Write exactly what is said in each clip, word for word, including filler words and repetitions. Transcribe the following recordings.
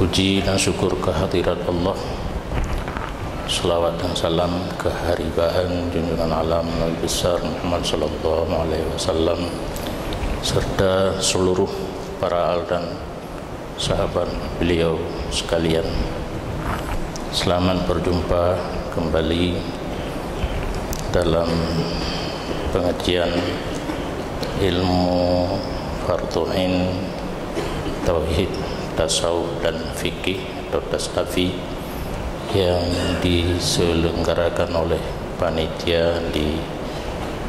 Puji dan syukur kehadirat Allah. Selawat dan salam keharibaan junjungan alam Nabi besar Muhammad sallallahu alaihi wasallam serta seluruh para al dan sahabat beliau sekalian. Selamat berjumpa kembali dalam pengajian ilmu fardhu ain, tauhid, tasawuf dan fikih atau tastafi yang diselenggarakan oleh panitia di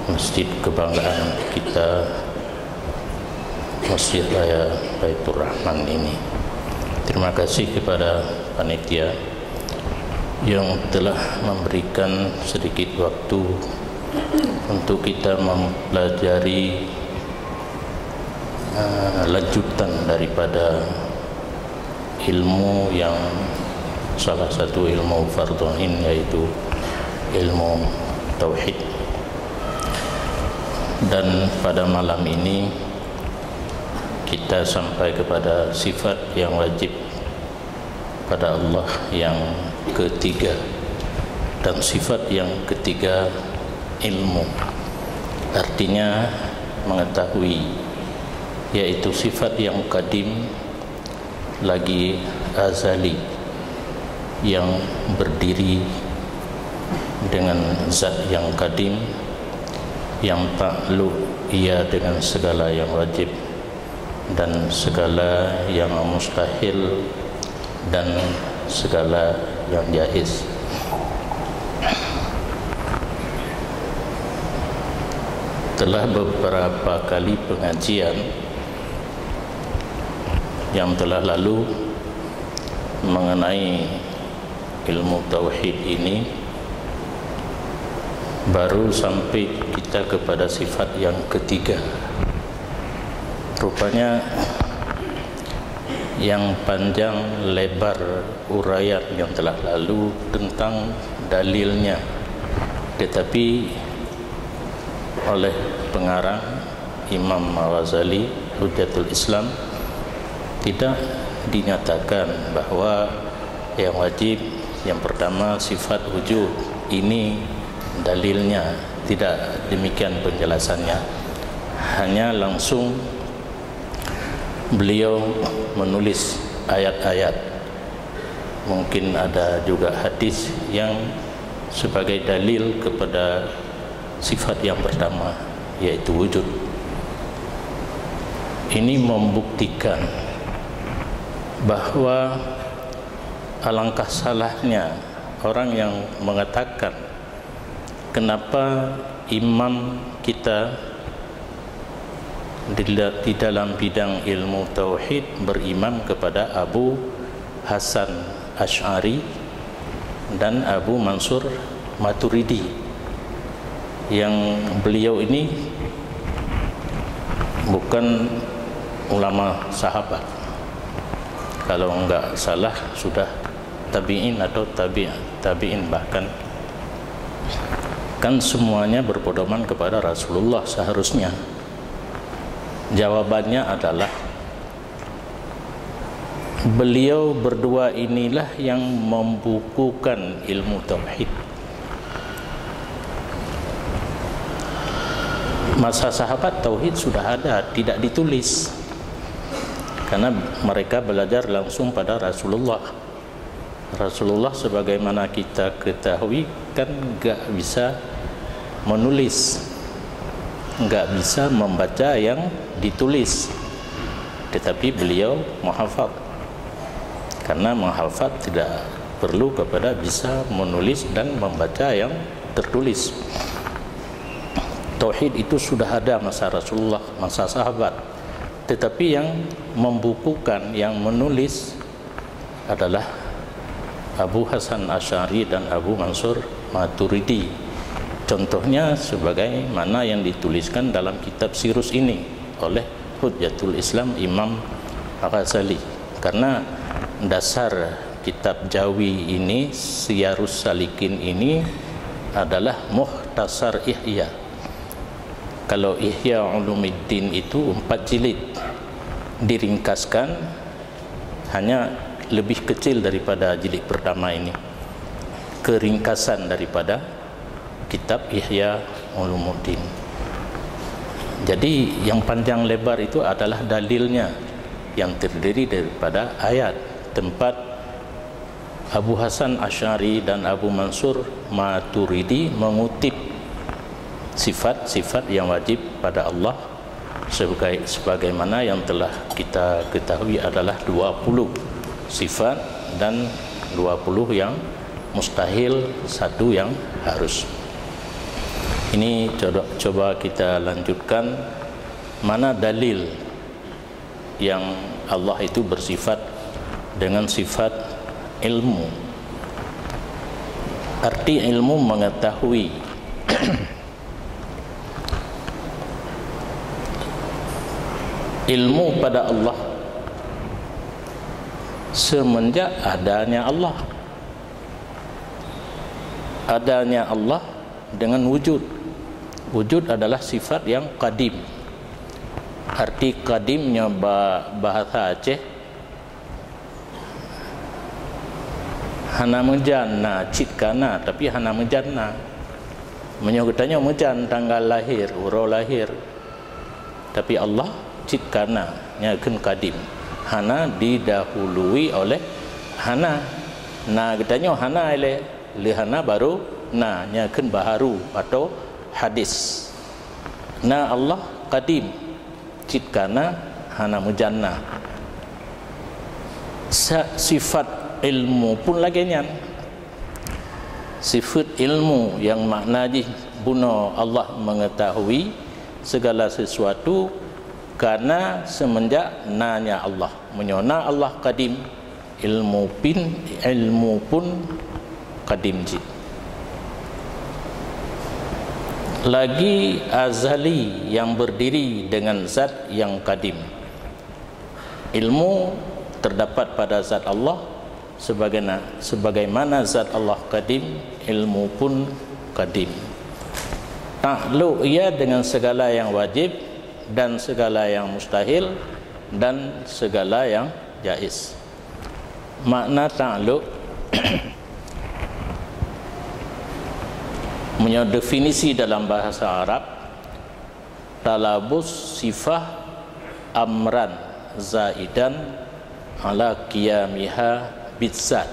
Masjid Kebanggaan kita, Masjid Raya Baitur Rahman ini. Terima kasih kepada panitia yang telah memberikan sedikit waktu untuk kita mempelajari, eh, lanjutan daripada ilmu yang salah satu ilmu fardhu ain, yaitu ilmu tauhid. Dan pada malam ini kita sampai kepada sifat yang wajib pada Allah yang ketiga. Dan sifat yang ketiga ilmu, artinya mengetahui, yaitu sifat yang kadim lagi azali, yang berdiri dengan zat yang kadim, yang takluk ia dengan segala yang wajib dan segala yang mustahil dan segala yang jaiz. Telah beberapa kali pengajian yang telah lalu mengenai ilmu tauhid ini, baru sampai kita kepada sifat yang ketiga. Rupanya, yang panjang lebar uraian yang telah lalu tentang dalilnya, tetapi oleh pengarang Imam Al-Ghazali, Hujjatul Islam, tidak dinyatakan bahwa yang wajib, yang pertama, sifat wujud. Ini dalilnya, tidak demikian penjelasannya. Hanya langsung beliau menulis ayat-ayat. Mungkin ada juga hadis yang sebagai dalil kepada sifat yang pertama, yaitu wujud. Ini membuktikan bahwa alangkah salahnya orang yang mengatakan, kenapa imam kita di la-, di dalam bidang ilmu tauhid berimam kepada Abu Hasan Asy'ari dan Abu Mansur Maturidi, yang beliau ini bukan ulama sahabat. Kalau enggak salah, sudah tabi'in atau tabi', tabi'in bahkan. Kan semuanya berpedoman kepada Rasulullah seharusnya. Jawabannya adalah, beliau berdua inilah yang membukukan ilmu tauhid. Masa sahabat, tauhid sudah ada, tidak ditulis. Karena mereka belajar langsung pada Rasulullah. Rasulullah, sebagaimana kita ketahui, kan gak bisa menulis, gak bisa membaca yang ditulis. Tetapi beliau menghafal. Karena menghafal tidak perlu kepada bisa menulis dan membaca yang tertulis. Tauhid itu sudah ada masa Rasulullah, masa sahabat. Tetapi yang membukukan, yang menulis adalah Abu Hasan Asy'ari dan Abu Mansur Maturidi. Contohnya sebagaimana yang dituliskan dalam kitab Sirus ini oleh Hujjatul Islam Imam Al-Ghazali. Karena dasar kitab Jawi ini, Siyarus Salikin ini, adalah Mukhtasar Ihya. Kalau Ihya Ulumuddin itu empat jilid, diringkaskan hanya lebih kecil daripada jilid pertama ini, keringkasan daripada kitab Ihya Ulumuddin. Jadi, yang panjang lebar itu adalah dalilnya yang terdiri daripada ayat, tempat Abu Hasan Asy'ari dan Abu Mansur Maturidi mengutip sifat-sifat yang wajib pada Allah sebagai, sebagaimana yang telah kita ketahui adalah dua puluh sifat dan dua puluh yang mustahil, satu yang harus. Ini coba, coba kita lanjutkan, mana dalil yang Allah itu bersifat dengan sifat ilmu. Arti ilmu mengetahui. Ilmu pada Allah semenjak adanya Allah. Adanya Allah dengan wujud. Wujud adalah sifat yang qadim. Arti qadim nyoe ba-, bahasa Aceh, hana meujan na, cit ka na, tapi hana meujan na. Meunyoe geutanyoe meujan tanggal lahir, uroe lahir, tapi Allah cit ka na, nyan kheun qadim. Hana didahului oleh hana. Na geutanyoe hana ilée, lé hana baru na, nyan kheun baharu atau hadis. Na Allah qadim, cit ka na, hana meujan na. Sa-, sifat ilmu pun lagée nyan. Sifat ilmu yang makna jih bunoe Allah mengetahui segala sesuatu ka na semenjak nanya Allah. Meunyoe na Allah qadim, ilmu pin, ilmu pun qadim jih. Lagi azali yang berdiri dengan zat yang qadim. Ilmu terdapat pada zat Allah sebagaimana, sebagaimana zat Allah qadim, ilmu pun qadim. Takluk ia dengan segala yang wajib dan segala yang mustahil dan segala yang jaiz. Makna takluk, meunyoe definisi dalam bahasa Arab, talabus sifah amran zaidan ala qiyamiha bidzat.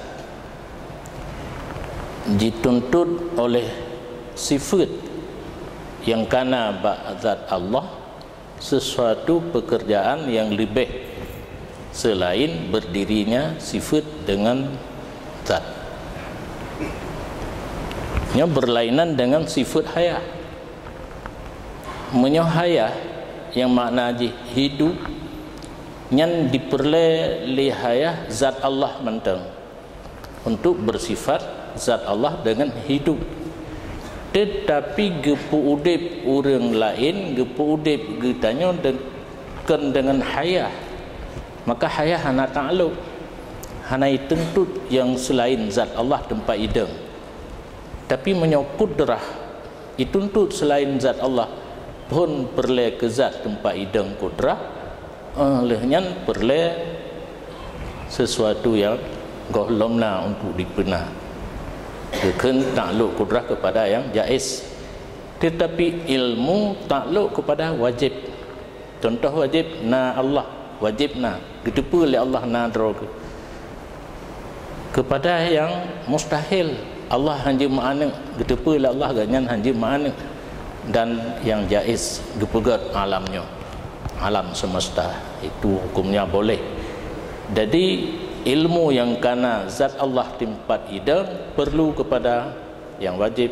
Dituntut oleh sifat yang ka na bak zat Allah sesuatu pekerjaan yang lebih selain berdirinya sifat dengan zat. Nyoe berlainan dengan sifat hayah. Meunyoe hayah yang makna jih hidup, nyan dipeureulée lé hayah zat Allah mantong untuk bersifat zat Allah dengan hidup. Tetapi geupeu-udeb ureuëng laén, geupeu-udeb geutanyoe de-, kon deungon hayah, maka hayah hana taklok, hana jituntut nyang seulaén zat Allah teumpat idong. Tapi meunyoe kudrah jituntut seulaén zat Allah, phon peureulée keu zat teumpat idong kudrah, eh, lheueh nyan peureulée sesuatu nyang gohlom na untuk dipeuna. Geukheun taklok kudrah keupada nyang jaiz. Teutapi ilmu taklok keupada wajéb. Cuntoh wajéb na Allah, wajéb na, geuteupeue lé Allah na droe geuh. Keupada nyang mustahil, Allah hanjeuet meuaneuk, geuteupeue lé Allah gobnyan hanjeuet meuaneuk, dan nyang jaiz geupeugét alam nyoe, alam semesta, itu hukumnya boleh. Jadi, ilmu nyang ka na zat Allah teumpat idong perlu keupada nyang wajéb,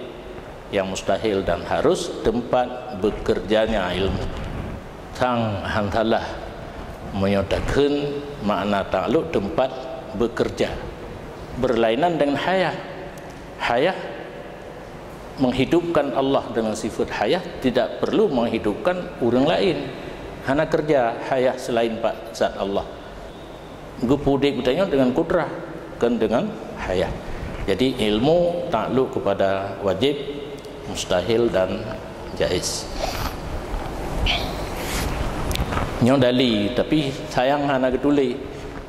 nyang mustahil dan harus teumpat beukeurjanya ilmu. Sang hán salah meunyoe takheun makna taklok teumpat beukeurja, beurlainan deungon hayah. Hayah menghidupkan Allah dengan sifat hayah tidak perlu menghidupkan ureuëng laén. Hana keurja hayah seulaén bak zat Allah. Geupeu-udeb geutanyoe deungon kudrah, kon deungon hayah. Jadi, ilmu taklok keupada wajéb, mustahil dan jaiz. Nyoe dali, tapi sayang hana geutuléh.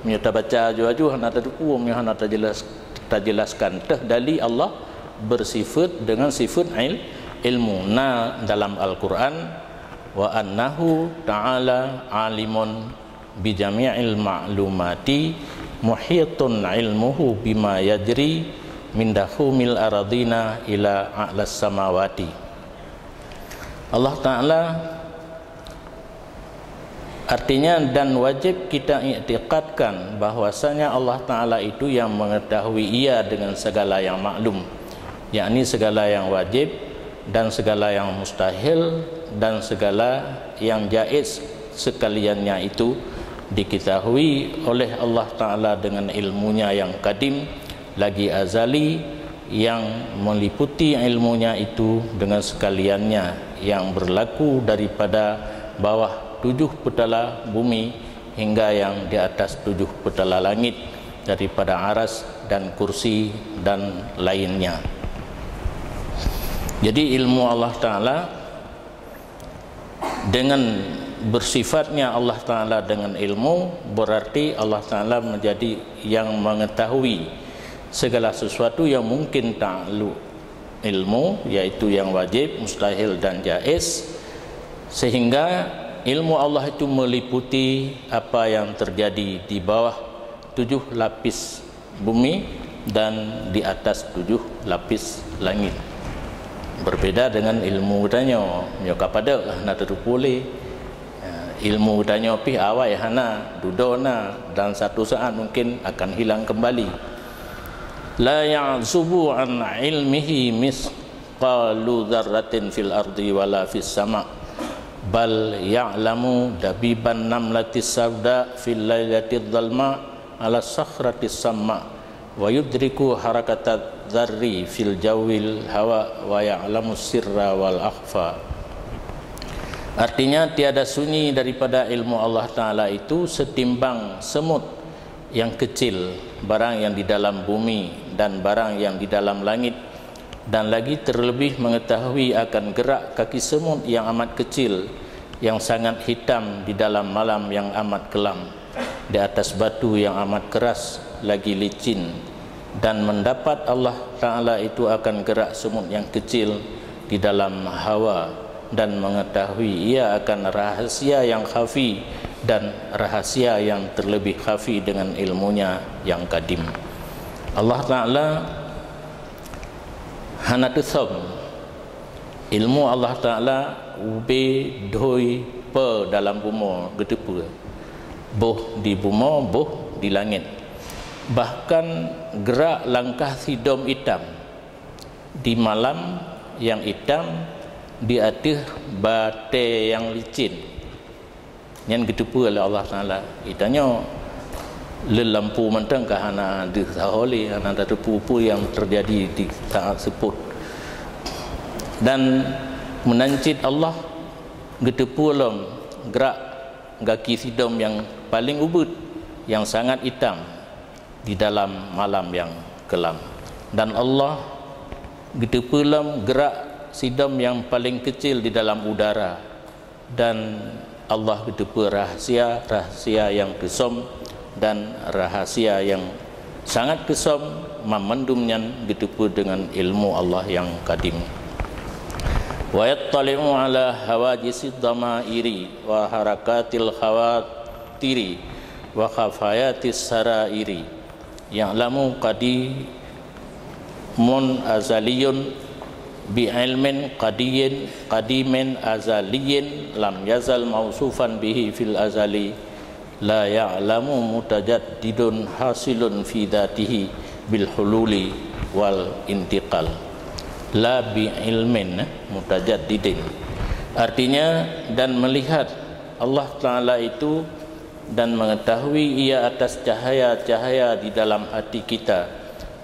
Meunyoe tabaca aju-aju hana tateupeue, meunyoe hana tajelas-, tajelaskan teuh dali Allah bersifat dengan sifat il-, ilmu. Na dalam Al-Quran, "Wa annahu ta'ala alimun bi jami'il ma'lumati, muhitun ilmuhu bima yajri min dahumil aradina ila a'las samawati." Allah Ta'ala, artinya, dan wajib kita iktikadkan bahwasanya Allah Ta'ala itu yang mengetahui Ia dengan segala yang maklum, yakni segala yang wajib dan segala yang mustahil dan segala yang jaiz, sekaliannya itu diketahui oleh Allah Ta'ala dengan ilmunya yang kadim, lagi azali, yang meliputi ilmunya itu dengan sekaliannya, yang berlaku daripada bawah tujuh petala bumi hingga yang di atas tujuh petala langit, daripada aras dan kursi dan lainnya. Jadi, ilmu Allah Ta'ala, dengan bersifatnya Allah Ta'ala dengan ilmu, berarti Allah Ta'ala menjadi yang mengetahui segala sesuatu yang mungkin takluk ilmu, yaitu yang wajib, mustahil, dan jaiz, sehingga ilmu Allah itu meliputi apa yang terjadi di bawah tujuh lapis bumi dan di atas tujuh lapis langit. Berbeda dengan ilmu geutanyoe, nyoe ka padub hana tateupeue lé. Ilmu geutanyoe pih awai hana, dudoe na, dan satu saat mungkin akan hilang kembali. La ya'zubu an ilmihi misqalu dzarratin fil ardi wala fis sama, bal ya'lamu dabiban namlatis sauda fil lailatidz dzalma ala sakhratis samma, wa yudriku harakatadz dzarri fil jawil hawa, wa ya'lamu sirra wal akhfa. Artinya, tiada sunyi daripada ilmu Allah Ta'ala itu setimbang semut yang kecil, barang yang di dalam bumi, dan barang yang di dalam langit, dan lagi terlebih mengetahui akan gerak kaki semut yang amat kecil, yang sangat hitam di dalam malam yang amat kelam, di atas batu yang amat keras lagi licin, dan mendapat Allah Ta'ala itu akan gerak semut yang kecil di dalam hawa, dan mengetahui Ia akan rahasia yang khafi dan rahasia yang terlebih khafi dengan ilmunya yang kadim. Allah Ta'ala hana teusom. Ilmu Allah Ta'ala ubé dhui peue dalam bumoe geuteupeue, boh di bumoe, boh di langét. Bahkan gerak langkah sidom itam di malam nyang itam, di ateueh batée nyang licén, nyan geuteupeue lé Allah Ta'ala. Geutanyoe lé lampu mantong ka hana deuh sahoe lé, hana tateupeue peue nyang teujadi di saát seupôt. Dan meunan cit Allah geuteupeue lom gerak gaki sidom nyang paleng ubeuet, nyang sangat itam di dalam malam nyang keulam. Dan Allah geuteupeue lom gerak sidom nyang paleng keucil di dalam udara. Dan Allah geuteupeue rahasia-rahasia nyang keusom dan rahasia nyang sangat keusom, banmandum nyan geuteupeue deungon ilmu Allah nyang kadim. Wa yattali'u ala hawajisid dhamairi wa harakatil khawatiri wa khafayatis sarairi. Ya'lamu qadi mun azaliyun bi ilmin qadiyin qadimin azaliyin lam yazal mausufan bihi fil azali, la ya'lamu mutajaddidun hasilun fi dzatihi bil hululi wal intiqal, la bi ilmin mutajaddidin. Artinya, dan melihat Allah Ta'ala itu dan mengetahui Ia atas cahaya-cahaya di dalam hati kita,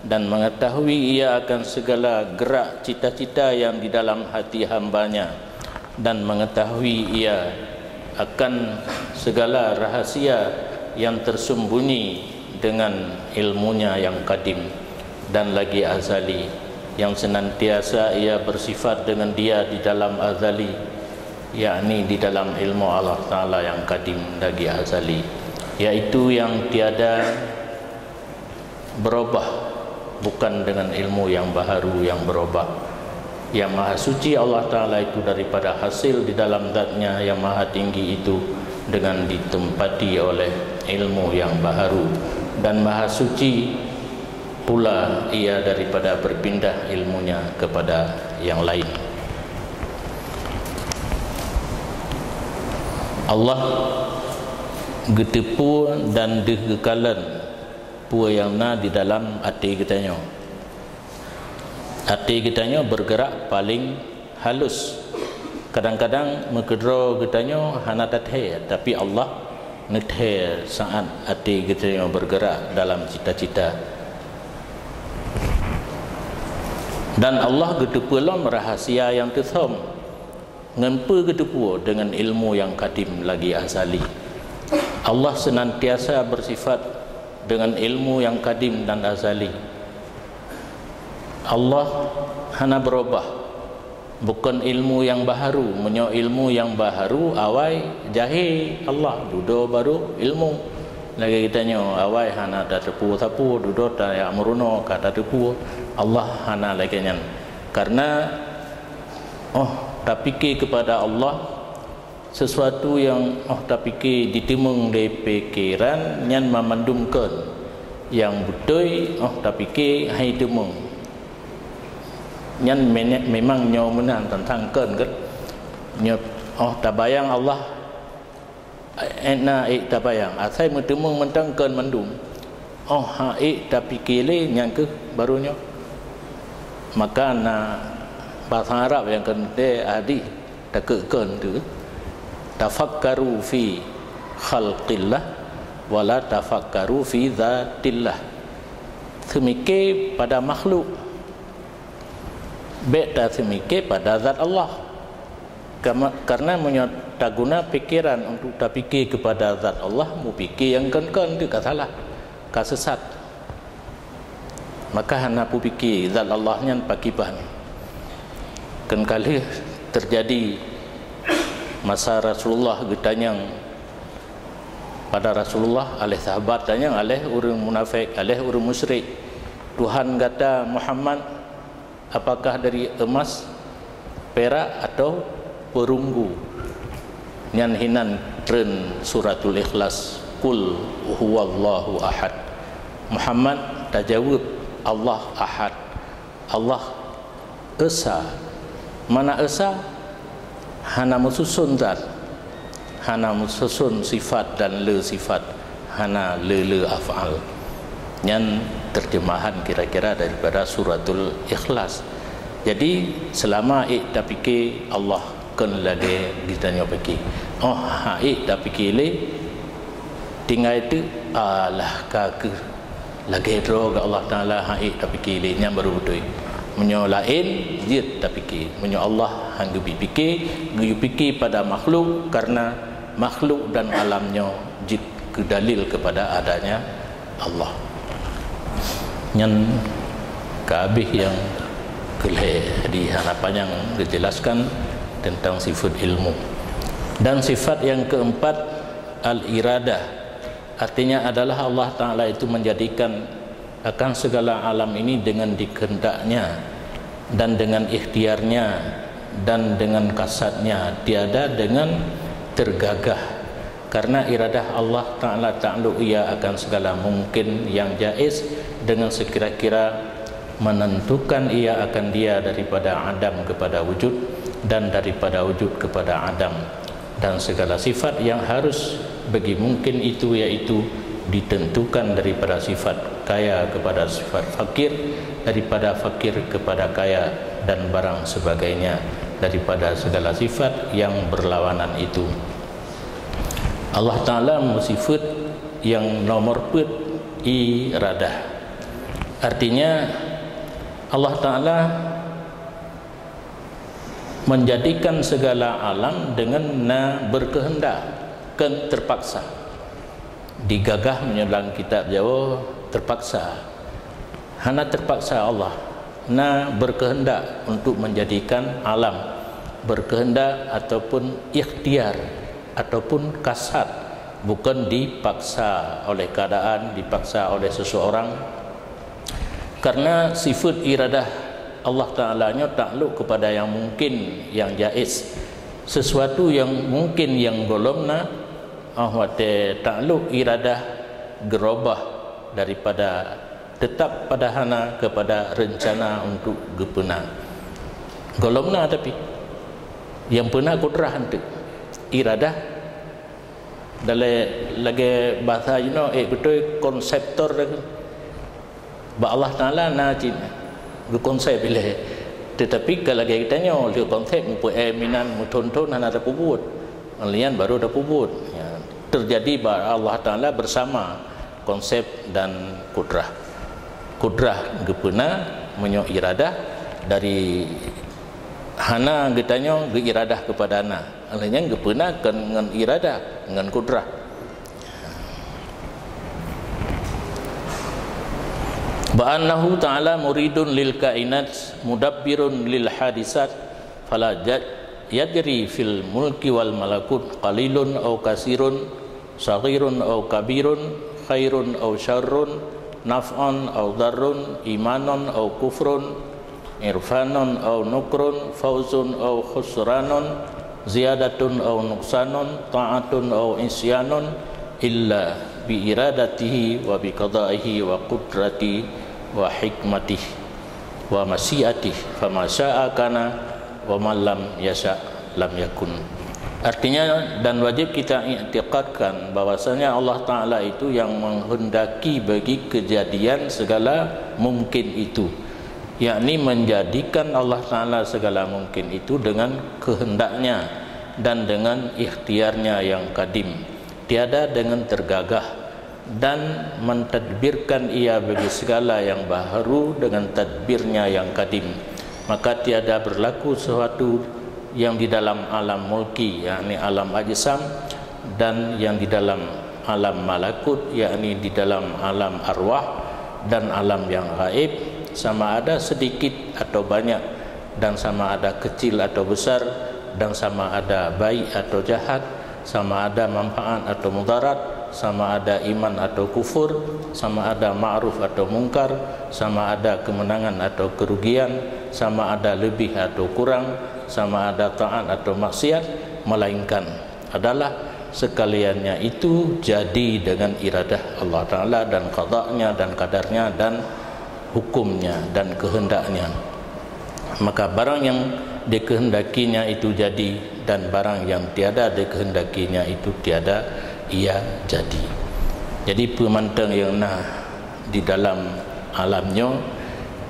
dan mengetahui Ia akan segala gerak cita-cita yang di dalam hati hamba-Nya, dan mengetahui Ia akan segala rahasia yang tersembunyi dengan ilmu-Nya yang kadim dan lagi azali, yang senantiasa Ia bersifat dengan Dia di dalam azali, yakni di dalam ilmu Allah Ta'ala yang kadim lagi azali. yaitu yang tiada berubah, bukan dengan ilmu yang baharu yang berubah. Yang Maha Suci Allah Ta'ala itu daripada hasil di dalam zatnya yang Maha Tinggi itu dengan ditempati oleh ilmu yang baharu, dan Maha Suci pula ia daripada berpindah ilmunya kepada yang lain. Allah geuteupeue dan deuh geukalon peue nyang na di dalam até geutanyoe. Até geutanyoe bergerak paling halus. Kadang-kadang meukeudroe geutanyoe hana tathèe, tapi Allah neuthèe saat até geutanyoe bergerak dalam cita-cita. Dan Allah geuteupeue lom rahasia nyang teuthom. Ngon peue geuteupeue? Dengan ilmu yang kadim lagi azali. Allah senantiasa bersifat dengan ilmu yang kadim dan azali. Allah hana berubah, bukan ilmu yang baharu. Meunyoe ilmu yang baharu, awai jahé Allah, dudoe baru ilmu. Lagèe geutanyoe, awai hana tateupeue sapeue, dudoe tajak meurunoe ka tateupeue. Allah hana lagèe nyan. Karena 'oh tapike keupada Allah, sesuatu nyang 'oh tapike jiteumeung lé pikeran nyan mamandum kon. Nyang beutôi 'oh tapike hai teumeung. Nyan mene-, memang nyoe meunan teuntang kon, kan? Nyoe 'oh tabayang Allah, ék na ék tabayang, asai meuteumeung mantong kon mandum. 'Oh han ék tapike lé, nyan keuh baru nyoe. Maka na basa Arab nyang keuntée hadih takheun kon tu, "Tafakkaru fi khalqillah, wala tafakkaru fi dzatillah." Seumike pada makhluk, bék taseumike pada zat Allah. Kama-, karena meunyoe taguna pikeran untuk tapike keupada zat Allah, mupike nyang kon-kon tu ka salah, ka sesat. Maka hana pupike zat Allah nyan pakiban. Kon ka lheueh teujadi masa Rasulullah geutanyong pada Rasulullah, aléh sahabat tanyong, aléh ureuëng munafék, aléh ureuëng musyrik, "Tuhan gata Muhammad apakah dari emas, perak, atau perunggu?" Nyan hinan treun Suratul Ikhlas, "Qul huwallahu ahad." Muhammad tajaweueb, "Allah Ahad." Allah Esa. Mana Esa? Hana meususon zat, hana meususon sifat dan le sifat, hana le-le af'al. Nyan terjemahan kira-kira daripada Suratul Ikhlas. Jadi, selama ék tapike Allah kon lagée geutanyoe pike. Oh, han ék tapike lé, tinggai teuk, alah ka keuh lagée droe geuh Allah Taala han ék tapike lé, nyan baru beutôi. Meunyoe laén, jeuet tapike. Meunyoe Allah han geubri pike, geuyue pike pada makhluk, karena makhluk dan alam nyoe jeuet keu dalil kepada adanya Allah. Nyan ka habéh nyang keulhée, jadi hana panyang geujelaskan tentang sifat ilmu. Dan sifat yang keempat, al-iradah. Artinya adalah Allah Taala itu menjadikan akan segala alam ini dengan dikehendaknya dan dengan ikhtiarnya dan dengan kasatnya, tiada dengan tergagah. Karena iradah Allah Taala takluk Ia akan segala mungkin yang jaiz dengan sekira-kira menentukan Ia akan dia daripada adam kepada wujud dan daripada wujud kepada adam. Dan segala sifat yang harus bagi mungkin itu, yaitu ditentukan daripada sifat kaya kepada sifat fakir, daripada fakir kepada kaya, dan barang sebagainya daripada segala sifat yang berlawanan itu. Allah Taala meusifat yang nomor peuet iradah. Artinya, Allah Taala menjadikan segala alam dengan na berkehendak, kon terpaksa. Digagah meunyoe lam kitab Jawa terpaksa. Hana terpaksa Allah. Na berkehendak untuk menjadikan alam, berkehendak ataupun ikhtiar ataupun kasat. Bukan dipaksa oleh keadaan, dipaksa oleh seseorang. Karena sifat iradah Allah Ta'ala nyoe takluk kepada yang mungkin, yang jaiz. Sesuatu yang mungkin, yang gohlom na, ah, watée takluk iradah geurobah daripada tetap pada hana kepada rencana untuk geupeuna. Gohlom na, tapi nyang peuna kudrah eunteuk. Iradah dalam lagée bahasa jinoe, eh, beutôi konseptor dah. Bak Allah Taala na cit geukonsep ilée. Tetapi ka lagée geutanyoe, lheueh konsep meupeue, eh, minan meuthon-thon hana tapeubuet. Lian baru tapeubuet. Ya, terjadi bak Allah Taala bersama konsep dan kudrah. Kudrah geupeuna meunyoe iradah dari hana geutanyoe geuiradah kepada na. Lheueh nyan geupeuna kon ngon iradah, ngon kudrah. Wa annahu ta'ala muridun lil kainat, mudabbirun lil hadisat, fala ja-, yajri fil mulki wal malakut qalilun aw kasirun, saghirun aw kabirun, khairun aw syarrun, naf'un aw darrun, imanun aw kufrun, irfanun aw nukrun, fauzun aw khusranun, ziyadatun aw nuqsanun, ta'atun aw isyanun, illa bi iradatihi wa bi qada'ihi wa qudratihi wa hikmatihi wa masyiatihi, fama sya'a kana wa ma lam yasya' lam yakun. Artinya, dan wajib kita iktikadkan bahwasanya Allah Taala itu yang menghendaki bagi kejadian segala mungkin itu, yakni menjadikan Allah Taala segala mungkin itu dengan kehendaknya dan dengan ikhtiarnya yang kadim, tiada dengan tergagah, dan mentadbirkan ia bagi segala yang baharu dengan tadbirnya yang kadim. Maka tiada berlaku sesuatu yang di dalam alam mulki, yakni alam ajsam, dan yang di dalam alam malakut, yakni di dalam alam arwah dan alam yang gaib, sama ada sedikit atau banyak, dan sama ada kecil atau besar, dan sama ada baik atau jahat, sama ada manfaat atau mudarat, sama ada iman atau kufur, sama ada ma'ruf atau mungkar, sama ada kemenangan atau kerugian, sama ada lebih atau kurang, sama ada taat atau maksiat, melainkan adalah sekaliannya itu jadi dengan iradah Allah Taala dan qadanya dan qadarnya dan hukumnya dan kehendaknya. Maka barang yang dikehendakinya itu jadi, dan barang yang tiada dikehendakinya itu tiada ia jadi. Jadi, peue mantong nyang na di dalam alam nyoe,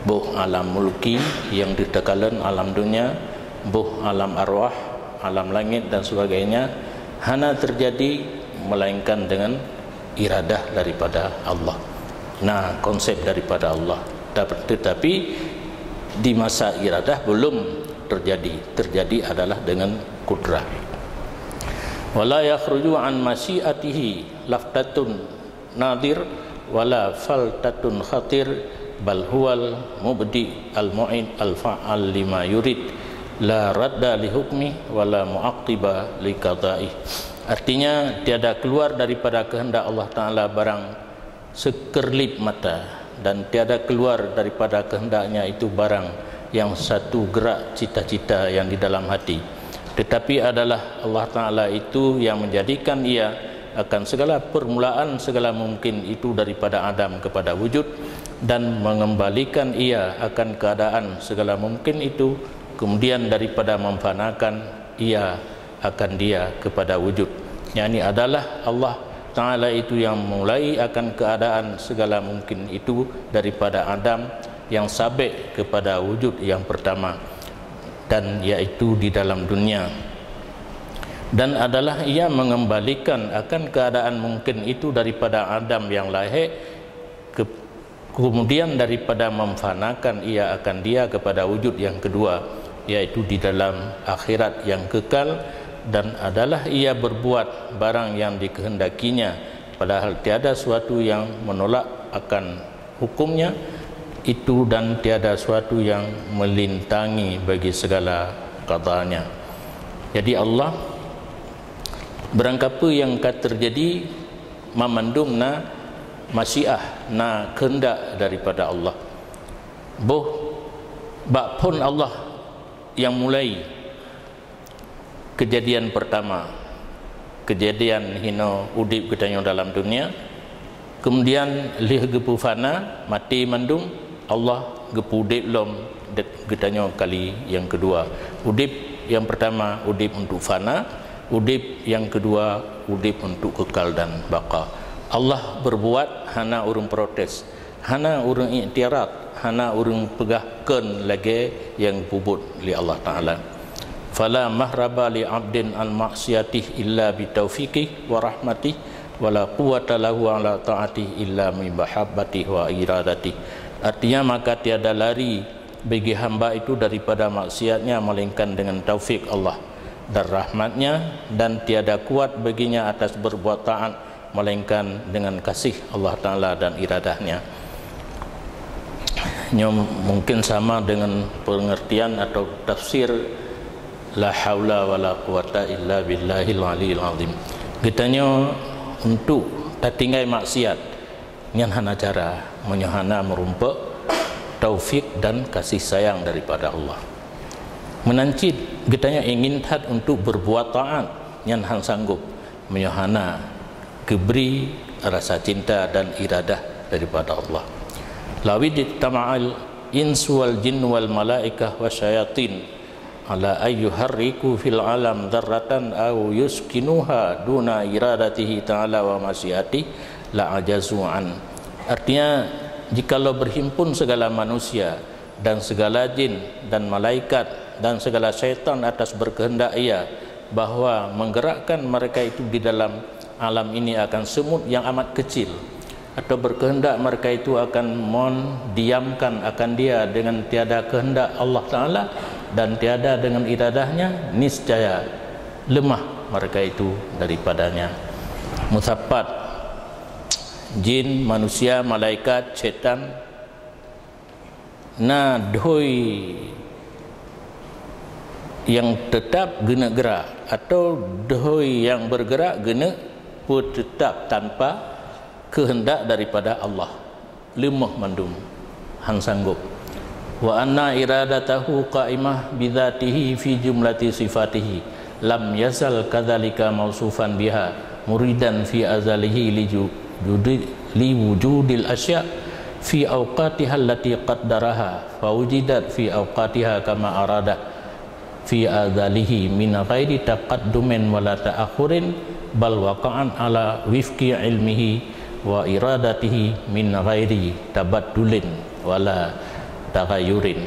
boh alam mulki nyang deuh takalon alam dunia, boh alam arwah, alam langit dan sebagainya, hana terjadi melainkan dengan iradah daripada Allah. Nah, konsep daripada Allah. Tap-, tetapi di masa iradah belum terjadi. Terjadi adalah dengan kudrah. Wala yakhruju an masyiatihi laftatun nadir wala faltatun khatir, bal huwal mubdi al mu'id al fa'al lima yurid, la radda li hukmi wala mu'aqqiba li qada'i. Artinya, tiada keluar daripada kehendak Allah Taala barang sekerlip mata, dan tiada keluar daripada kehendaknya itu barang yang satu gerak cita-cita yang di dalam hati. Tetapi adalah Allah Taala itu yang menjadikan ia akan segala permulaan segala mungkin itu daripada adam kepada wujud, dan mengembalikan ia akan keadaan segala mungkin itu, kemudian daripada memfanakan ia akan dia kepada wujud. Yakni adalah Allah Taala itu yang mulai akan keadaan segala mungkin itu daripada adam yang sabek kepada wujud yang pertama, dan yaitu di dalam dunia. Dan adalah ia mengembalikan akan keadaan mungkin itu daripada adam yang lahé ke-, kemudian daripada memfanakan ia akan dia kepada wujud yang kedua, yaitu di dalam akhirat yang kekal, dan adalah ia berbuat barang yang dikehendakinya, padahal tiada suatu yang menolak akan hukumnya itu, dan tiada suatu yang melintangi bagi segala qadanya. Jadi, Allah Beurangkapeue nyang ka teujadi, mamandum na masyiah, na keundak daripada Allah. Boh bak phon Allah nyang mulai keujadian peurtama, keujadian hinoe udeb geutanyoe dalam dunia, keumudian lheueh geupeu fana, maté mandum, Allah geupeu udeb lom de-, geutanyoe kali nyang keudua. Udeb nyang peurtama udeb untuk fana, udeb nyang keudua udeb untuk kekal dan baqa. Allah beurbuat, hana ureuëng protes, hana ureuëng iktirad, hana ureuëng peugah kon lagée nyang geupeubuet lé Allah Taala. Fala mahraba li abdin an maksiatih illa bi taufiqih wa rahmatih, wala quwwata lahu ala ta'atih illa bi mahabbatih wa iradatih. Artinya, maka tiada lari bagi hamba itu daripada maksiatnya melainkan dengan taufik Allah dan rahmatnya, dan tiada kuat baginya atas berbuat taat melainkan dengan kasih Allah Taala dan iradahnya. Nyoe mungkin sama dengan pengertian atau tafsir la haula wala quwata illa billahil aliyil azim. Geutanyoe untuk tatinggai maksiat, nyan hana cara meunyoe hana meurumpok taufik dan kasih sayang daripada Allah. Meunan cit geutanyoe ingin that untuk berbuat taat, nyan han sanggup meunyoe hana geubri rasa cinta dan iradah daripada Allah. Lawid tama'al insu wal jin wal malaikah wasyayatin ala ayyuharriku fil alam dzarratan aw yuskinuha duna iradatihi ta'ala wa masyiatih la ajazu an. Artinya, jikalau berhimpun segala manusia dan segala jin dan malaikat dan segala syaitan atas berkehendak Ia bahwa menggerakkan mereka itu di dalam alam ini akan semut yang amat kecil, atau berkehendak mereka itu akan mendiamkan akan dia dengan tiada kehendak Allah Taala dan tiada dengan iradahnya, niscaya lemah mereka itu daripadanya. Musapat, jin, manusia, malaikat, setan, na dhui nyang tetap geuneuk gerak atau dhui nyang bergerak geuneuk peuteutap tanpa keuheundak daripada Allah. Leumoh mandum, han sanggob. Wa anna iradatahu qa'imah bidzatihi fi jumlati sifatihi, lam yazal kadzalika mausufan biha muridan fi azalihi li ju-, judi-, li wujudil asya' fi awqatiha allati qaddaraha, fa wujidat fi awqatiha kama arada fi azalihi min ghairi taqaddumin wala ta'akhurin, bal waqa'at ala wifqi ilmihi wa iradatihi min ghairi tabaddulin wala taghayyurin.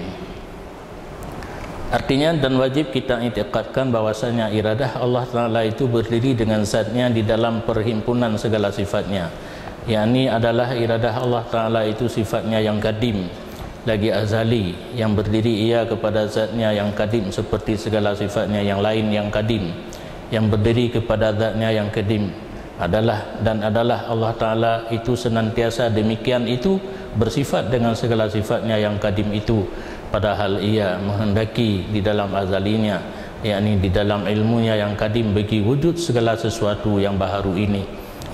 Artinya, dan wajib kita iktikadkan bahwasanya iradah Allah Ta'ala itu berdiri dengan zatnya di dalam perhimpunan segala sifatnya, yakni adalah iradah Allah Ta'ala itu sifatnya yang kadim, lagi azali, yang berdiri ia kepada zatnya yang kadim seperti segala sifatnya yang lain yang kadim, yang berdiri kepada zatnya yang kadim adalah dan adalah Allah Ta'ala itu senantiasa demikian itu bersifat dengan segala sifatnya yang kadim itu, padahal ia menghendaki di dalam azalinya, yakni di dalam ilmunya yang kadim bagi wujud segala sesuatu yang baharu ini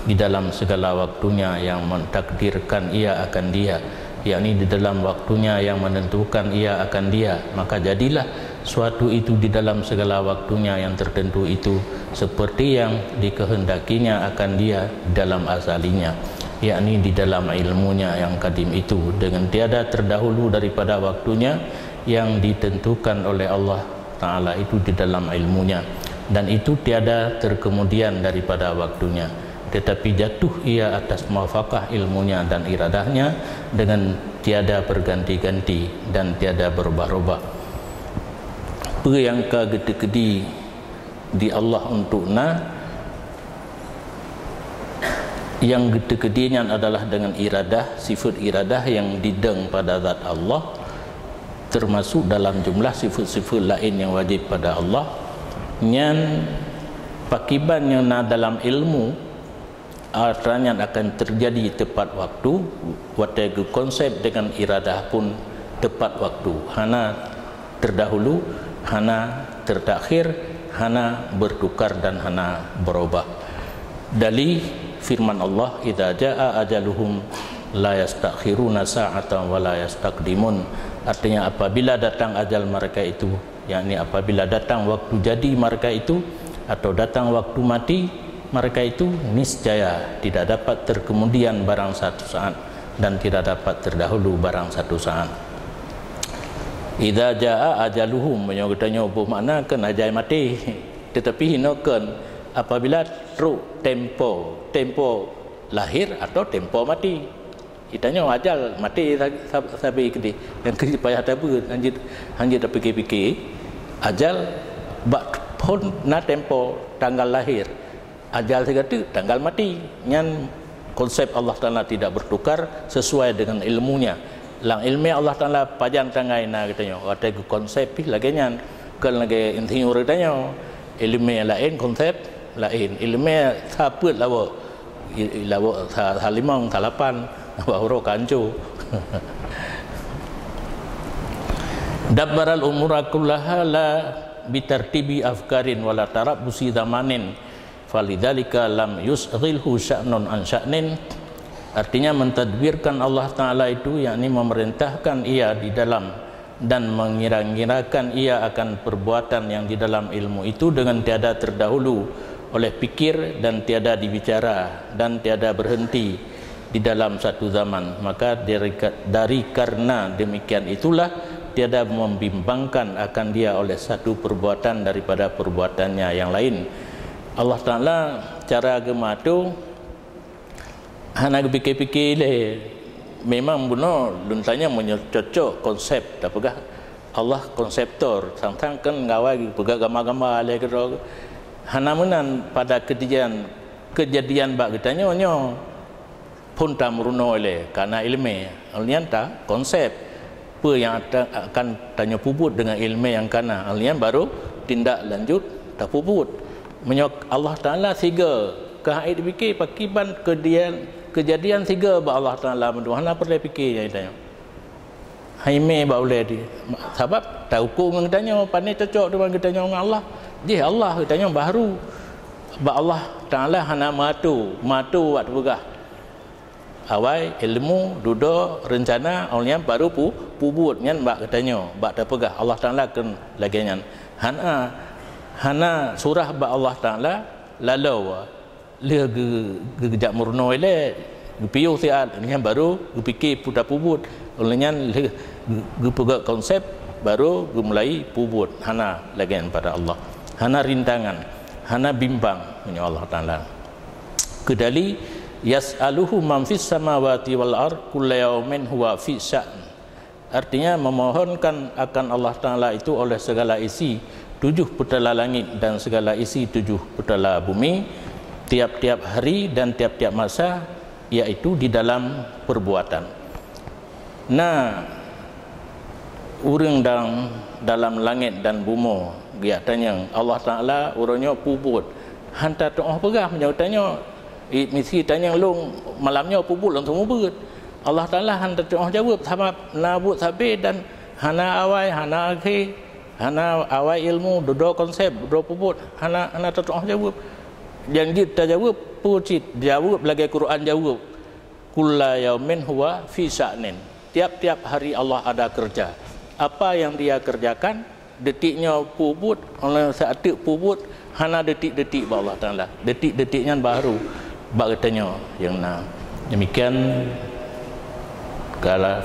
di dalam segala waktunya yang mentakdirkan ia akan dia, yakni di dalam waktunya yang menentukan ia akan dia, maka jadilah suatu itu di dalam segala waktunya yang tertentu itu, seperti yang dikehendakinya akan dia dalam azalinya, yakni di dalam ilmunya yang kadim itu, dengan tiada terdahulu daripada waktunya yang ditentukan oleh Allah Ta'ala itu di dalam ilmunya, dan itu tiada terkemudian daripada waktunya, tetapi jatuh ia atas muwafaqah ilmunya dan iradahnya dengan tiada berganti-ganti dan tiada berubah-ubah. Peue nyang ka geuteukeudi di Allah untuk na, nyang geuteukeudi nyan adalah dengan iradah, sifat iradah nyang didong pada zat Allah, termasuk dalam jumlah sifat-sifat laén nyang wajib pada Allah. Nyan pakiban nyang na dalam ilmu, atra nyan akan terjadi tepat waktu, watée geukonsep dengan iradah pun tepat waktu, hana terdahulu, hana tertakhir, hana bertukar dan hana berubah. Dali firman Allah, "Idza jaa ajaluhum la yastakhiruna sa'atan wa la yastaqdimun." Artinya, apabila datang ajal mereka itu, yakni apabila datang waktu jadi mereka itu, atau datang waktu mati mereka itu, niscaya tidak dapat terkemudian barang satu saat dan tidak dapat terdahulu barang satu saat. Idza jaa ajaluhum, meunyoe geutanyoe boh makna kan ajai maté, tetapi hinoe kan apabila trok tempo, tempo lahir atau tempo mati. Geutanyoe ajal maté sa-, sa-, sabe keudeh, dan keu payah tabeue, hanjeuet, hanjeuet tapike-pike, ajal bak phon na tempo tanggal lahir. Ajal sigoe teuk tanggal maté. Nyan konsep Allah Taala tidak bertukar sesuai dengan ilmunya. Lam ilmu Allah Taala pajan tangai na geutanyoe. Watée geukonsep pih lagée nyan. Kon lagée insinyur geutanyoe. Ilmu laén, konsep laén. Ilmu sapeuet lawok. I-, lawok sa-, salimong, salapan. Baru kanco. Dabbaral umura kullaha la bitartibi afkarin wala tarabbusi zamanin. Falidzalika lam yusghilhu sya'nun an sya'nin, artinya mentadbirkan Allah Taala itu, yakni memerintahkan ia di dalam dan mengira-ngirakan ia akan perbuatan yang di dalam ilmu itu dengan tiada terdahulu oleh pikir dan tiada dibicara dan tiada berhenti di dalam satu zaman. Maka dari, dari karena demikian itulah tiada membimbangkan akan dia oleh satu perbuatan daripada perbuatannya yang lain. Allah Taala cara geumeuatur hana geupike-pike lé. Memang bunoe lôn tanyong meunyoe cocok konsep tapeugah Allah konseptor, sang-sang kan ngawai geupeugah gamba-gamba lé keudroe. Hana meunan pada kejadian, kejadian bak geutanyoe nyoe. Phon tameurunoe lé kana iéleumé, nyan ta konsep. Peue nyang ta-, akan tanyoe peubuet deungon iéleumé nyang kana, nyan baru tindak lanjut tapeubuet. Meunyoe Allah Taala sigoe ka hana jipike pakriban keujadian, keujadian sigoe bak Allah Taala mandum, hana peureulée pike nyang tanyoe. Hai mé bak ulée di. Sabab tahuköm ngon geutanyoe, pane cocok teuma geutanyoe ngon Allah. Jih Allah geutanyoe baharu. Bak Allah Taala hana meuato, meuato bak teupeugah. Awai ilmu, dudoe, reuncana, awai nyan baru pu-, peubuet nyan bak geutanyoe, bak tapeugah Allah Taala kheun lagée nyan. Hana, hana surah bak Allah Taala, lalu Lheueh geu-, geujak meurunoe ilée, geupiôh siat, nyan baru geupike peue tapeubuet. Lheueh nyan lheueh geu-, geupeugét konsep, baru geumulai peubuet. Hana lagée nyan pada Allah. Hana rintangan, hana bimbang meunyoe Allah Taala. Keudali, "Yas'aluhu man fis samawati wal ard, kullu yaumin huwa fi sya'n." Artinya, memohonkan akan Allah Taala itu oleh segala isi tujuh peutala langit dan segala isi tujuh peutala bumi, tiap-tiap hari dan tiap-tiap masa, yaitu di dalam perbuatan. Na ureuëng dalam, dalam langét dan bumoe geujak tanyong Allah Taala, uroe nyoe peubuet, hana tatuoh peugah meunyoe tanyoe, i, misi tanyong lôn malam nyoe peubuet langsung mubuet. Allah Taala hana tatuoh jaweueb, sabab na buet sabe dan hana awai, hana akhé, hana awai ilmu, dudoe konsep, dudoe peubuet, hana, hana tatuoh jaweueb. Nyang jeuet tajaweueb, peue cit jaweueb lagée Quran jaweueb, "Kulla yaumin huwa fi sya'nin." Tiap-tiap hari Allah ada kerja. Apa yang Dia kerjakan, detik nyoe peubuet, óh lheueh sateuk peubuet, hana detik-detik bak Allah Taala. Detik-detik nyan baru bak geutanyoe nyang na. Demikian, kala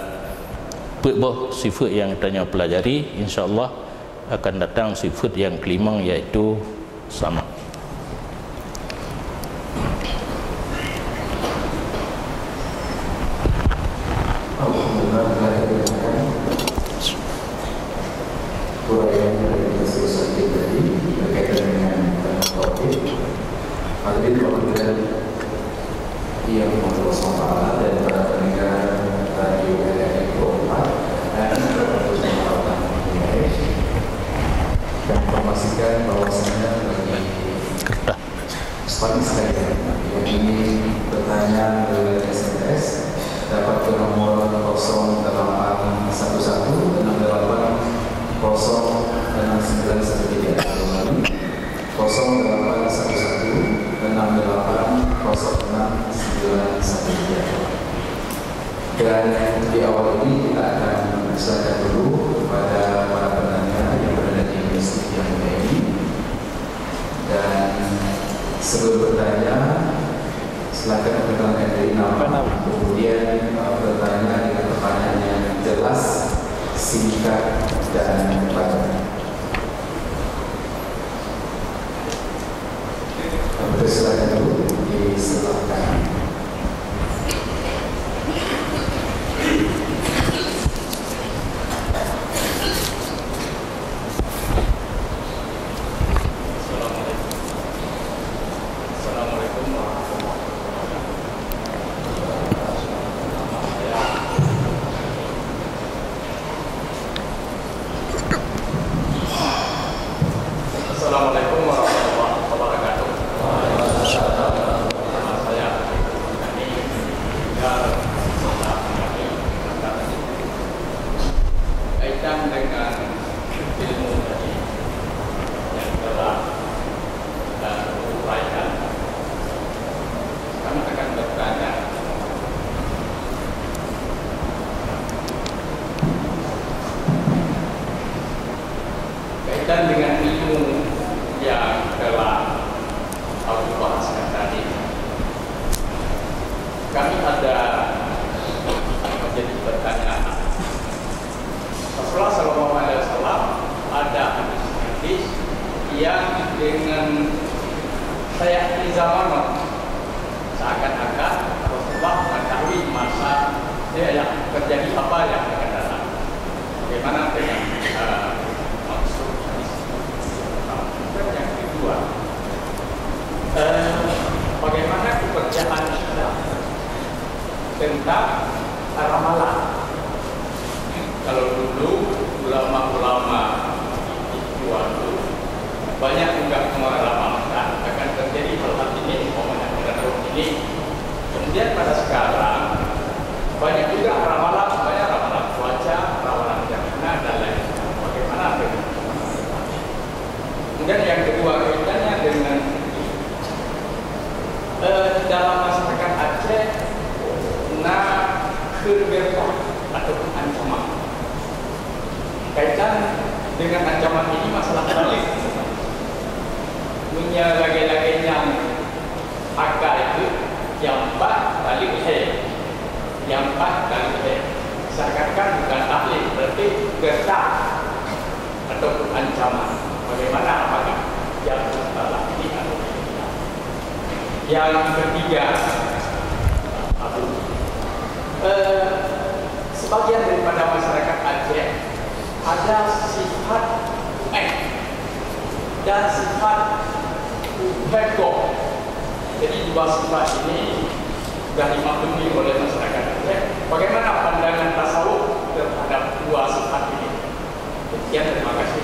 peuet boh sifeuet nyang geutanyoe peulajari, insya Allah akan datang sifeuet nyang keulimong, yaitu sama. Alhamdulillah, telah kita dengarkan uraian dari Profesor Syakir tadi berkaitan dengan, eh, topik. Hadirin, waktu kita yang Allah subhanahu wa taala dan para pendengar Radio R R I dua puluh empat dan kami informasikan bahwasanya bagi Singkat dan padat. Untuk silakan dulu, disilahkan. Assalamualaikum. Assalamualaikum warahmatullahi wabarakatuh. Assalamualaikum warahmatullahi wabarakatuh. Nama saya Hakim Murni, tinggal di Kota Makassar. Kaitan dengan ilmu tadi yang telah, eh, diuraikan, kami akan bertanya kaitan dengan ilmu yang telah Abu bahaskan tadi. Kami ada menjadi pertanyaan. Rasulullah sallallahu alaihi wasallam ada hadis-hadis yang dengan saya di zaman, seakan-akan Rasulullah mengetahui masa, ya, yang terjadi, apa yang akan datang. Bagaimana dengan, eh, maksud hadis itu? Dan yang kedua, eh, bagaimana kepercayaan kita tentang ramalan? Kalau dulu ulama-ulama itu banyak juga meramalkan akan terjadi hal-hal ini, umpamanya pada tahun ini. Kemudian pada sekarang banyak juga ramalan, banyak ramalan cuaca, ramalan jaminan dan lain sebagainya. Bagaimana dengan? Kemudian yang kedua, kaitannya dengan, eh, di dalam masyarakat Aceh na kheun geureudah ataupun ancaman. Kaitan dengan ancaman ini, masalah balik. Meunyoe lagée-lagée nyang akai itu, nyang pat balik he. Nyang pat balik he. Seakan-akan bukan tahlil, berarti geureudah ataupun ancaman. Bagaimana, apakah yang salah ini atau tidak? Yang ketiga, Abu, eh, sebagian daripada masyarakat Aceh ada sifat, eh, dan sifat hego. Jadi, dua sifat ini sudah dimaklumi oleh masyarakat Aceh. Bagaimana pandangan tasawuf terhadap dua sifat ini? Demikian, terima kasih.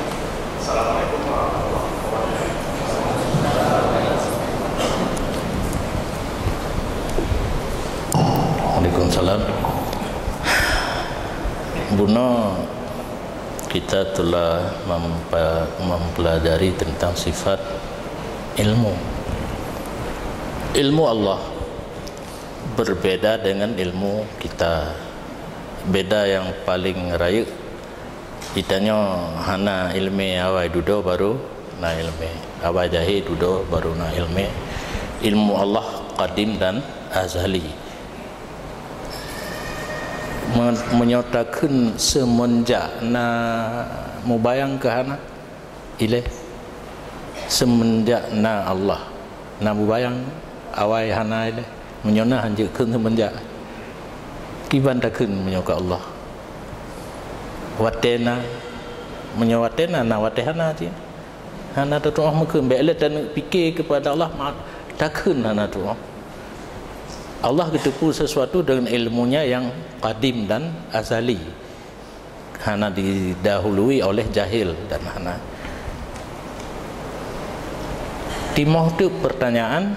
Assalamualaikum warahmatullahi wabarakatuh. Waalaikumsalam. Bunoe kita telah mempa-, mempelajari tentang sifat ilmu. Ilmu Allah berbeda dengan ilmu kita. Beda yang paling rayeuk, geutanyoe hana iéleumé awai dudoe baru na iéleumé, awai jahé dudoe baru na iéleumé. Ilmu Allah qadim dan azali. Me-, meunyoe takheun seumeunjak na mubayang keu hana, ilée. Seumeunjak na Allah, na mubayang, awai hana ilée. Meunyoe na hanjeuet kheun seumeunjak. Kiban takheun meunyoe keu Allah. Watée na, meunyoe watée na, na watée hana cit. Hana tatu'oh meukheun, bék lé taneuk pike keupada Allah, ma-, takheun hana tu'oh. Allah geuteupeue sesuatu dengan ilmu-Nya yang qadim dan azali. Hana didahului oleh jahil dan hana. Timoh teuk pertanyaan,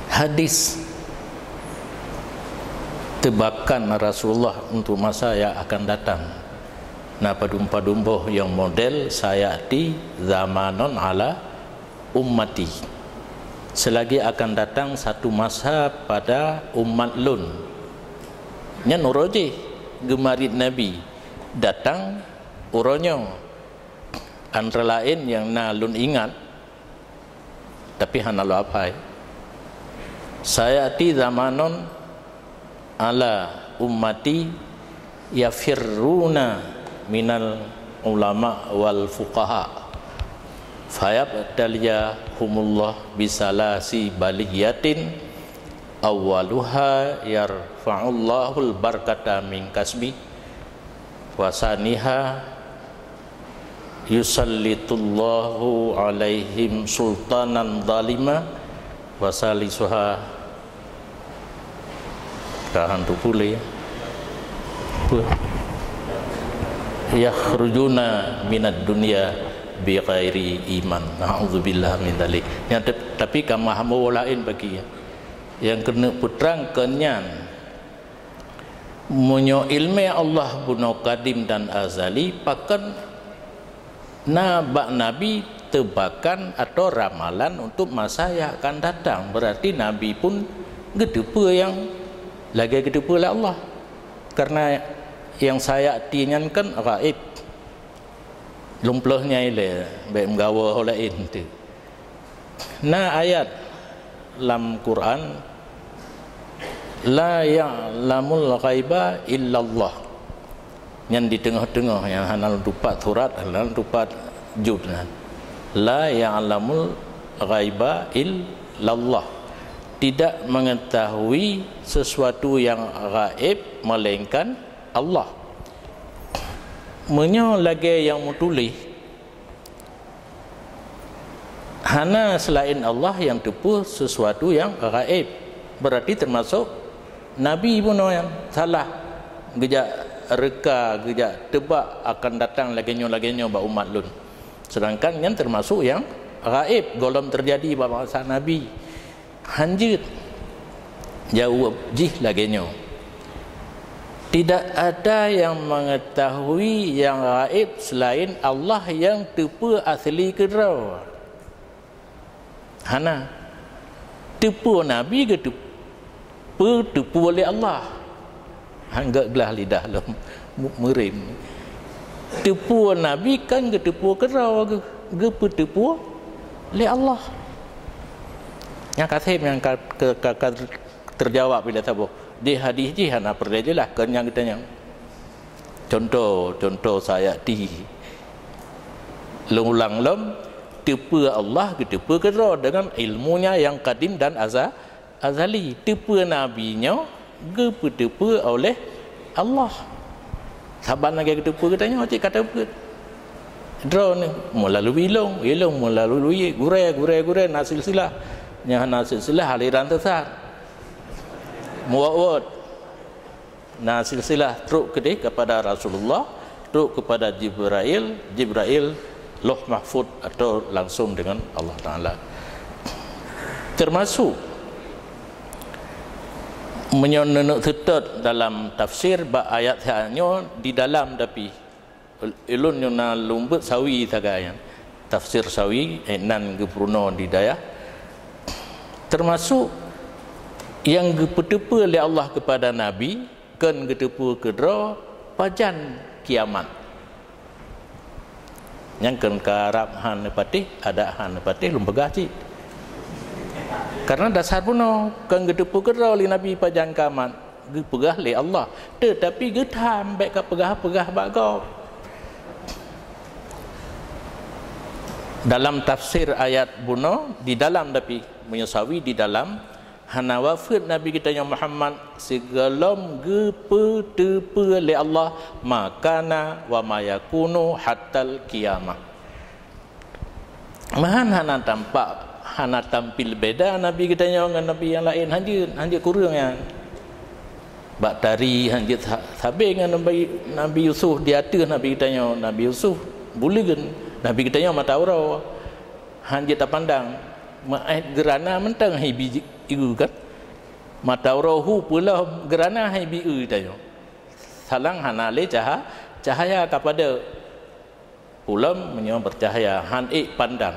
hadis teubakan Rasulullah untuk masa yang akan datang. Na padum-padum boh nyang model, "Sayati zamanun ala ummati." Selagi akan datang satu masa pada umat lôn. Nyan uroe jih geumarit Nabi datang uroe nyoe. Antara laén nyang na lôn ingat, tapi hana lôn apai. "Sayati zamanun ala ummati Yafirruna minal ulama wal fuqaha, fayabtaliyahumullah bisalasi baliyatin, awwaluha yarfa'ullahul barkata min kasbi, wasaniha yusallitullahu alaihim sultanan zalima, wasalisuha, tahan tu pulih. Apa? Yakhrujuna minad dunya bi ghairi iman. Na'udzubillah min dzalik. Yang te-, tapi ka meuhamba lain bagi. Yang keuneuk peutrang keu nyan. Meunyoe ilmu Allah bunoe kadim dan azali, pakon na bak nabi teubakan atau ramalan untuk masa yang akan datang, berarti nabi pun geuteupeue nyang lagée geuteupeue lé Allah. Karena nyang sayati nyan kan gaib. Lôn plôh nyai lé, bék meugawa ho laén teuh. Na ayat lam Quran, "La ya'lamul ghaiba illallah." Nyan di teungoh-teungoh, nyang hana lôn tupat surat, hana lôn tupat juz nyan. "La ya'lamul ghaiba illallah." Tidak mengetahui sesuatu yang gaib melainkan Allah. Meunyoe lagée nyang meutuléh, hana selain Allah nyang teupeue sesuatu nyang gaib. Berarti teumasok nabi bunoe nyang salah geujak reuka, geujak teubak akan datang lagée nyoe, lagée nyoe bak umat lôn. Sedangkan nyan teumasok nyang gaib, gohlom teujadi bak masa nabi. Hanjeuet. Jaweueb jih lagée nyoe, tidak ada yang mengetahui yang gaib selain Allah yang teupeue asli keudroe. Hana. Teupeue nabi geuteupeue, teupeue lé Allah. Hana glah lidah lom mu-, meurim. Teupeue nabi kan geuteupeue keudroe geuh, geupeuteupeue lé Allah. Nyang ka seb nyang ka, ka, ka, ka teujawab bila saboh. Di hadis jih hana peureulée jeulaih keu nyang geutanyong. Contoh, contoh sayati. Lôn ulang lom, teupeue Allah geuteupeue keudroe dengan ilmunya yang kadim dan aza-, azali. Teupeue nabi nyoe geupeuteupeue oleh Allah. Saban lagée geuteupeue geutanyoe cit ka teupeue. Droeneuh meulalui ilong, ilong meulalui gurée, gurée, gurée na silsilah. Nyang hana silsilah aliran sesat. Meuwot-wot. Na silsilah trok keudeh kepada Rasulullah, trok kepada Jibrail, Jibrail Lauh Mahfuz atau langsung dengan Allah Taala. Termasuk meunyoe neuneuk seutôt dalam tafsir bak ayat nyoe di dalam tapi Ulôn nyoe na lôn beuet sawi sagai nyan. Tafsir sawi, eh, nan geupeurunoe di dayah. Teumasok nyang geupeuteupeue lé Allah keupada Nabi, kon geuteupeue keudroe pajan kiamat. Nyang kon karab hana patéh, adak hana patéh, lôn peugah cit. Karena dasar bunoe, kon geuteupeue keudroe lé Nabi pajan kiamat. Geupeugah lé Allah, teutapi geutham bék ka peugah-peugah bak gob. Dalam tafsir ayat bunoe, di dalam tapi meunyoe sawi di dalam, hana wafeuet Nabi geutanyoe Muhammad sigohlom geupeuteupeue lé Allah ma kana wa ma yakunu hattal qiyamah. Meuhan hana tampak, hana tampil beda Nabi geutanyoe ngon Nabi nyang laén, hanjeuet, hanjeuet kureueng nyan. Bak tari hanjeuet sa-, sabe ngon Nabi, Nabi Yusuf di ateueh Nabi geutanyoe, Nabi Yusuf buleuen, Nabi geutanyoe mata uroe, hanjeuet tapandang. Meu'et geurana mantong hai bi eu kan. Mata uroe hu peulom geurana hai bi eu geutanyoe. Salang hana lé caha-, cahya kapadub. Ulôn meunyoe beucahya, han ék pandang.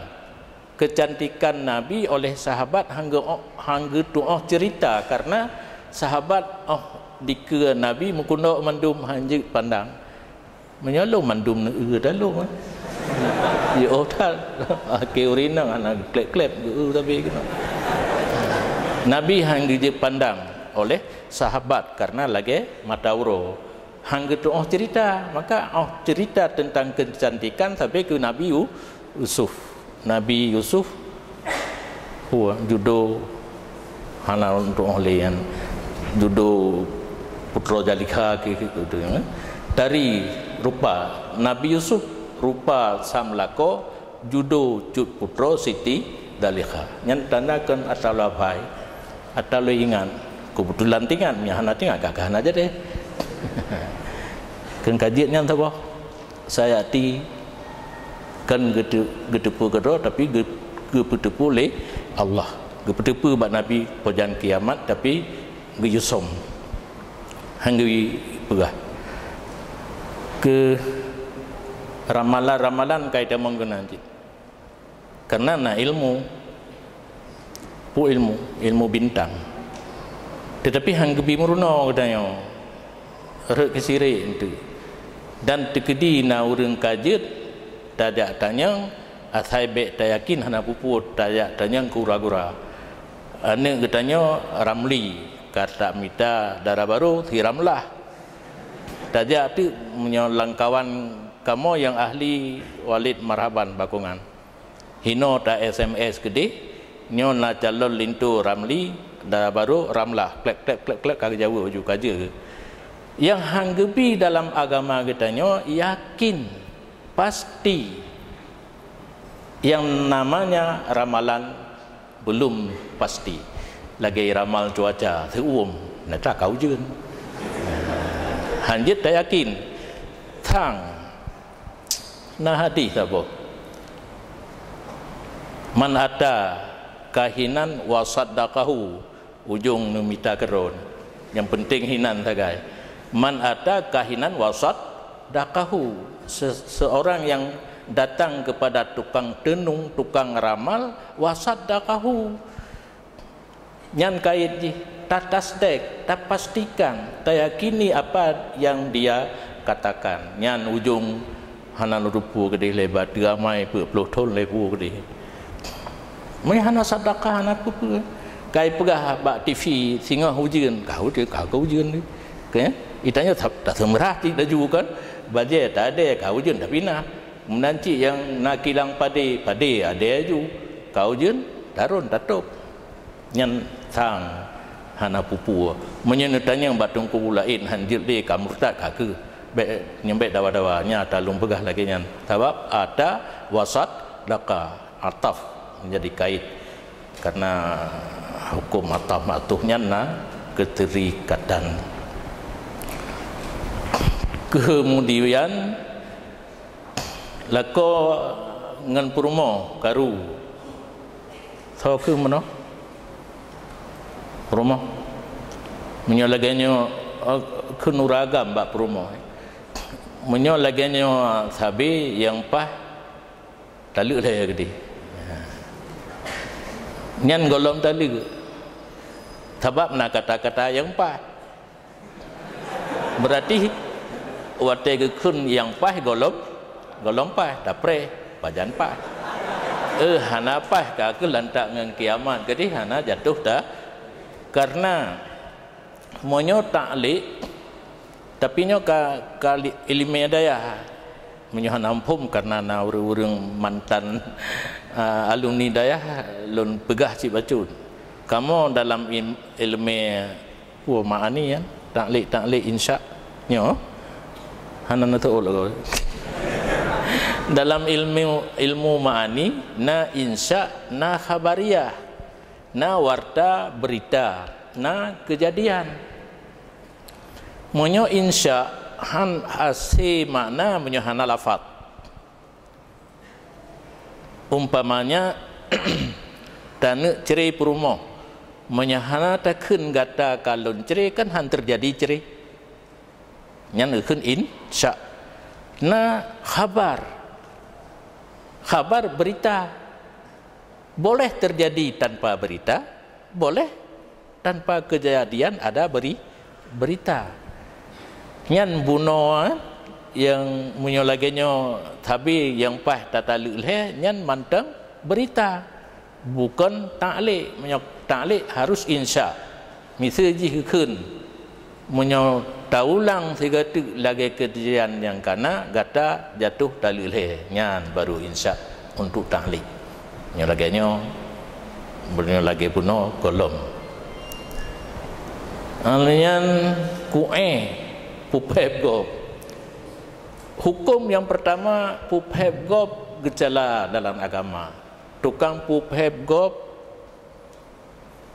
Keucantikan Nabi oleh sahabat han geu-, han geutu'oh ceurita, kareuna sahabat óh dikeue Nabi meukundok mandum han jeuet pandang. Meunyoe lôn mandum neueu dah lôn, eh. Ya, oh, that. Akhé ureueng inong hana kleb-kleb geu-eu sabe keunoe. Nabi han geujeuet pandang oleh sahabat kareuna lagée mata uroe. Han geutu'oh cerita, maka 'oh cerita teuntang keucantikan sampai keu Nabi Yu-, Yusuf. Nabi Yusuf, wah, judo hana tu'oh lé nyan. Judo putroe Zalikha ke, ke, ke, ke, dari rupa Nabi Yusuf, rupa sam lakoe, judo cut putroe Siti Zalikha. Nyan tanda kon atra lôn hafai, atra lôn ingat. Keubeutulan teuingat, meunyo hana teuingat, ka, ka hana jadi. Kon ka jeuet nyan saboh. Sayati kon geute-, geuteupeue keudroe, tapi geu-, geupeuteupeue lé Allah. Geupeuteupeue bak Nabi pajan kiamat, tapi geuyue som. Han geupeugah. Keu ramalan-ramalan ka itamong keunan cit. Karena na ilmu, peue ilmu, ilmu bintang. Tetapi han geubi meurunoe geutanyoe, rhot keu sirek enteuk. Dan teukeudi na ureuëng ka jeuet, tajak tanyong, asai bék tayakin hana peue-peue, tajak tanyong keu gura-gura. Aneuëk geutanyoe Ramli, ka tamita dara barô si Ramlah. Tajak teuk meunyoe lam kawan kamoe nyang ahli Walid Marhaban Bakongan. Hinoe ta S M S keudeh, nyoe na calon linto Ramli, dara barô Ramlah, klek, klek, klek, klek, ka geujaweueb laju ka jeuet. Nyang han geubi dalam agama geutanyoe yakin, pasti. Yang namanya ramalan belum pasti. Lagée ramal cuaca, seuuem, na ka ujeuen. Han jeuet tayakin. Thang, na hadis saboh. "Man ata kahinan wa saddaqahu," ujong neumita keudroe. Nyang penting hinan sagai. "Man ata kahinan wa saddaqahu," se-, seorang yang datang kepada tukang tenung, tukang ramal, wa saddaqahu, nyan kait jih, tatasdek, tapastikan, tayakini apa yang dia katakan. Nyan ujong hana lôn teupeue keudeh lé bateu amai peuet ploh thon lé peue keudeh. Meunyo hana sadakah, hana peue-peue. Kai peugah bak T V, singoh ujeuen, ka ujeuen, ka, ka ujeuen. Oke? Itanyoe ta-, taseumrah cit laju kan. Bajée tadée, ka ujeuen, tapi na. Meunan cit nyang na kilang padé, padé adée laju. Ka ujeuen, tarôn tatôb. Nyan sang hana peue-peue. Meunyoe neutanyong bak teungku laén han jeuet lé ka murtad ka keuh. Bék, nyoe bék dawa-dawa, nya ta lôn peugah lagée nyan. Sabab ata wa saddaqa, ataf menjadi kait. Karena hukum ataf ma'tuf nyan na keuteurikatan. Keumudian, lakoe ngon peurumoh karu. Soe kheueh meunoe? Peurumoh. Meunyoe lagée nyoe, eh, kheun ureuëng agam bak peurumoh. Meunyoe lagée nyoe sabe nyang paih taleuek lhée keudeh. Nyan gohlom taleuek. Sabab na kata-kata nyang paih. Berarti watée geukheun nyang paih gohlom, gohlom paih, tapreh, pajan paih. Eh, hana paih ka keuh lantak ngon kiamat, jadi hana jatoh ta-, karena meunyoe taklek, tapi nyoe ka, ka li-, ileumé dayah. Meunyoe hana muphom karena na ureuëng-ureuëng mantan, ah, alumni dayah, lôn peugah cit bacut. Kamoe dalam im-, ileumé Peue ma'ani nyan? Taklek-taklek insya nyoe hana neuteuôt lagée. Dalam ilmu, ilmu ma'ani, na insya, na khabariyah, na warta berita, na keujadian. Meunyoe insya han hase makna meunyoe hana lafaz. Umpamanya, taneuk cre peurumoh. Meunyoe hana takheun gata ka lôn cre, kan han teujadi cre. Nyan geukheun insya. Na khabar. Khabar berita. Boleh terjadi tanpa berita, boleh tanpa kejadian ada beri-, berita. Nyan bunoe nyang meunyoe lagée nyoe sabe nyang paih tataleuek lhée nyan mantong berita, bukon taklek. Meunyoe taklek harus insya. Miseue jih geukheun, meunyoe taulang sigoe teuk lagée keujadian nyang kana, gata jatuh taleuek lhée, nyan baru insya untuk ta'liq. Nyoe lagée nyoe, beunyoe lagée bunoe gohlom. Nyan ku'éh, peuphép gob. Huköm nyang peurtama, peuphép gob geucala dalam agama. Tukang peuphép gob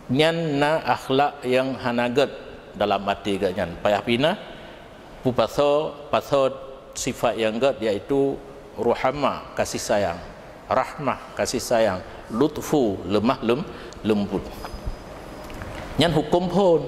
nyan na akhlak nyang hana gét dalam até geuh nyan. Payah pinah, peupasoe, pasoe sifat nyang gét, yaitu ruhama, kasih sayang, rahmah, kasih sayang, lutfu, lemah lem-, lembut. Nyan huköm phon.